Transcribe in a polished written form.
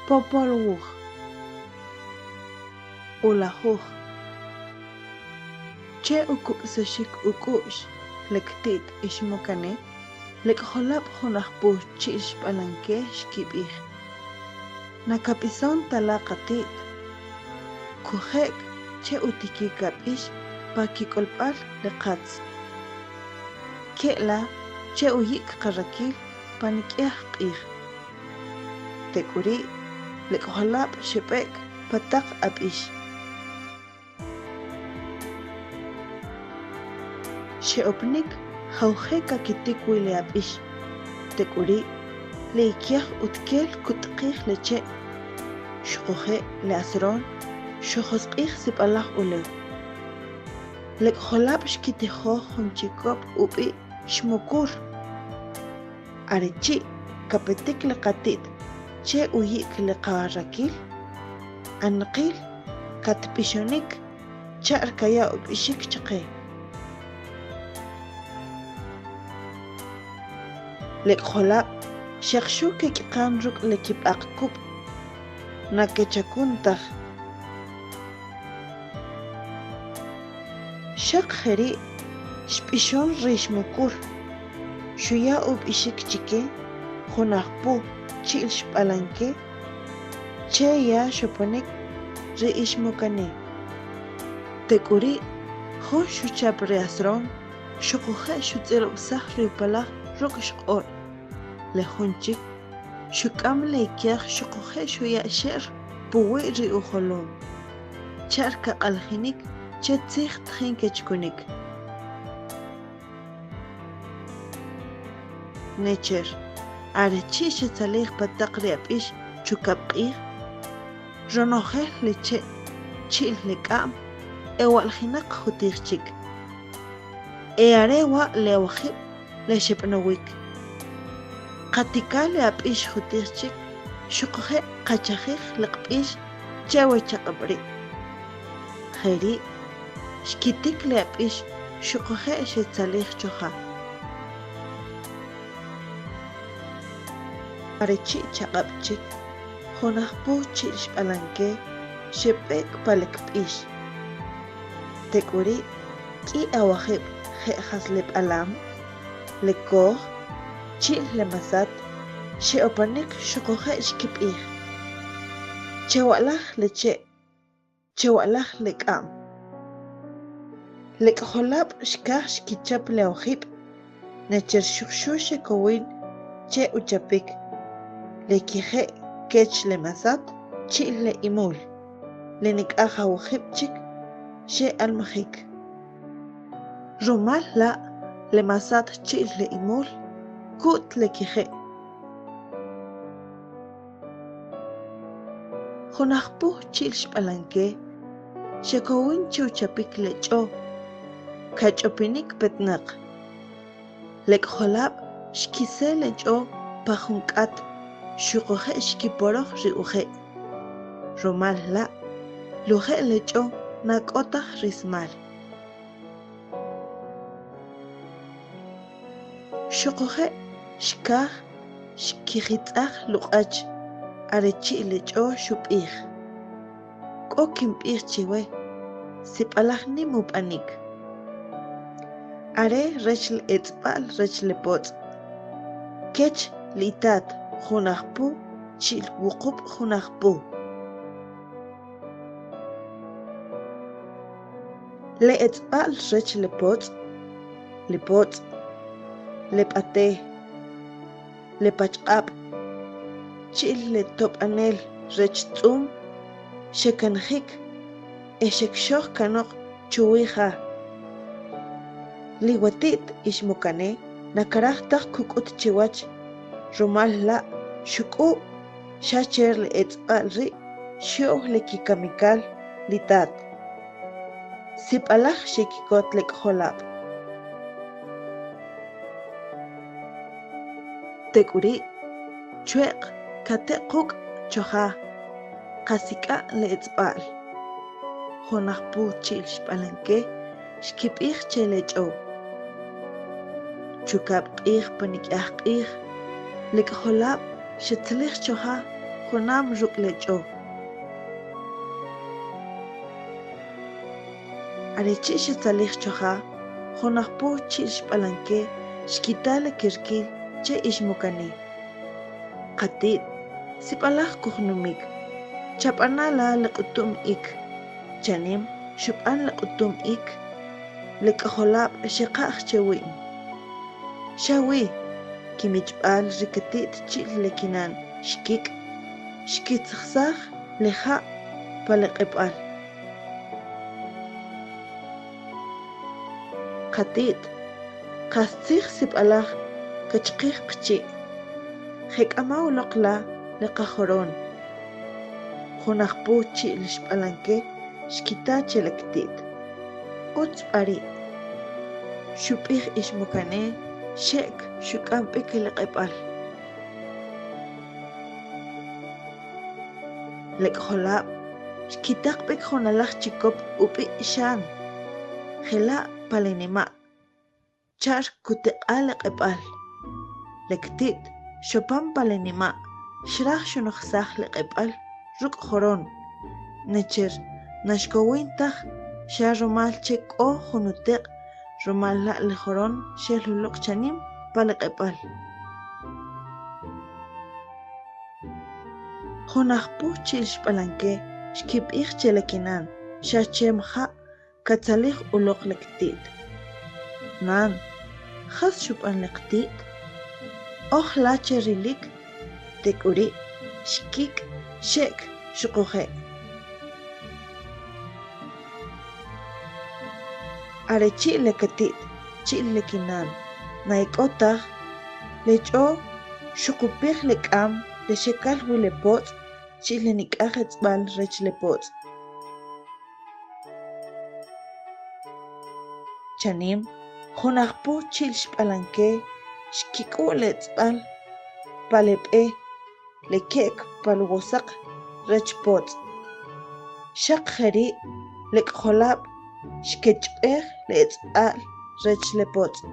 Popol Wuj Ulajuj Che ukub'saxik uk'u'x le kti't Ixmukane, le k'ojolab' Junajpu chi'l Xb'alanke xkib'ij, Na kab'ison ta la qati't, kuje'k che utikik ab'ix pa kik'olb'al le qatz. Ke' la che uyik qarakil pa nik'yaj q'ij. Tek'uri' le k'ojolab' xeb'e'k pa taq ab'ix. Xe'opnik jawje' kakitik wi le ab'ix. Tek'uri' le ikyaj utkel kut'qij le che' xuquje' le asron xujosq'ij sib'alaj ulew. Le k'ojolab' xkitijoj jun chikop ub'i' xmukur. Are chi' kapetik le qati't che uyik le qarakil, anqil katb'ixonik cha'r kaya ub'ixik chaqe. Le k'ojolab' xaq xu kek'iqan ruk' le kib'aq kub', na kechakun taj. Xaq jeri' xb'ixon ri xmukur, xuya ub'ixik chike Junajpu chi'l Xb'alanke che ya xoponik ri Ixmukane. Tek'uri' jun xuchap ri asron xuquje' xutz'ilob'saj ri upalaj ruk' xq'o'l, le jun chik xuk'am le ikyaj xuquje' xuya' xe'r puwi' ri ujolom. Cha'r kaq'alajinik che tzij tjin kechkunik. Necher, are chi' xetzalij pa taq ri ab'ix chukab' q'ij, ronojel le che' chi'l le k'a'm e wa'ljinaq jutij chik. E are wa' le awajib' le xeb'anowik. Qatika le ab'ix jutij chik xuquje' qachajij le qb'ix che we chaq'ab' ri'. Jeri' xkitik le ab'ix xuquje' xetzalij cho ja. Are chi' chaq'ab' chik, Junajpu chi'l Xb'alanke xeb'ek pa le kb'ix. Tek'uri' k'i awajib' je' jas le b'alam, le koj, chi'l le masat xe'opanik xuquje' xkib'ij, Chewa'laj le che', chewa'laj le k'a'm. Le k'ojolab' xkaj xkichap le awajib', necher xuqxu xekowin che uchapik le kije' kech le masat chi'l le imul, le nik'aj awajib' chik xe'almajik. Rumal la' le masat chi'l le imul ku't le kije'. Junajpu chi'l Xb'alanke xekowin che uchapik le ch'o, kach'opinik petnaq. Le k'ojolab' xkise le ch'o pa jun k'at xuquje' xkiporoj ri uje'. Rumal la' luje' le ch'o na k'o taj rismal. Xuquje' xkaj xkijitz'aj luq'ach are chi' le ch'o xub'ij, K'o kinb'ij chiwe, sib'alaj nim ub'anik. Are rech le etz'b'a'l rech le potz'. Kech le itat Junajpu chi'l Wuqub' Junajpu. Le etz'b'a'l rech le potz', le potz', le p'ate, le pachq'ab', chi'l le tob'anel rech tz'um xekanajik e xekxoj kanoq chuwi ja. Liwati't Ixmukane na karaj taj kuk'ut chiwach, rumal la' xuk'u' xa cher le etz'b'a'l ri' xyo'w le kikamikal li tat. Sib'alaj xekikot le k'ojolab'. Tek'uri', chwe'q kate' quk' choja, qasik'a' le etz'b'a'l. Junajpu chi'l Xb'alanke xkib'ij che le ch'ow. Chukab' q'ij pa nik'yaj q'ij, le k'ojolab' xetzalij choja junam ruk' le ch'o. Are chi' xetzalij choja, Jun Ajpu chi'l Xb'alanke xkita le kirkil che Ixmukane. Qati't, sib'alaj kujnumik, chab'ana la le q'utu'm ik. Chanim xub'an le q'utu'm ik, le k'ajolab' xeqa'j che wi'm. Xa wi, kimichb'al ri kati't chi'l le kinan xkik', xkitzajsaj le ja' pa le q'eb'al. Qati't, qastzij sib'alaj kachqij qchi'. Jek'ama uloq la le qajoron. Jun Ajpu chi'l Xb'alanke xkita che le kti't. Utz b'a ri'. Xub'ij Ixmukane xe'k xuk'am b'ik le q'eb'al. Le k'ojolab' xkitaq b'ik jun alaj chikop ub'i' xan, jela' pa le nima', char kuteq'a le q'eb'al. Le kti't xopan pa le nima' xraj xunojsaj le q'eb'al ruk' joron, necher na xkowin taj xa rumal che k'o jun uteq' rumal la' le joron xel uloq chanim pa le q'eb'al. Jun Ajpu chi'l Xb'alanke xkib'ij che le kinan xa che mja' katzalij uloq le kti't. Nan, jas xub'an le qti't? Oj la che rilik, tek'uri' xkik' xe'k xuquje'. Are chi' le kati't chi'l le kinan na e k'o taj, le ch'o xuqupij le k'am le xekal wi le potz' chi'l le nik'aj etz'b'a'l rech le potz'. Chanim, Jun Ajpu chi'l Xb'alanke xkik'u' le etz'b'a'l pa le b'e le ke'k pa le wosaq rech potz'. Xaq jeri' le k'ojolab' xkechb'ej le etz'b'a'l rech le potz'.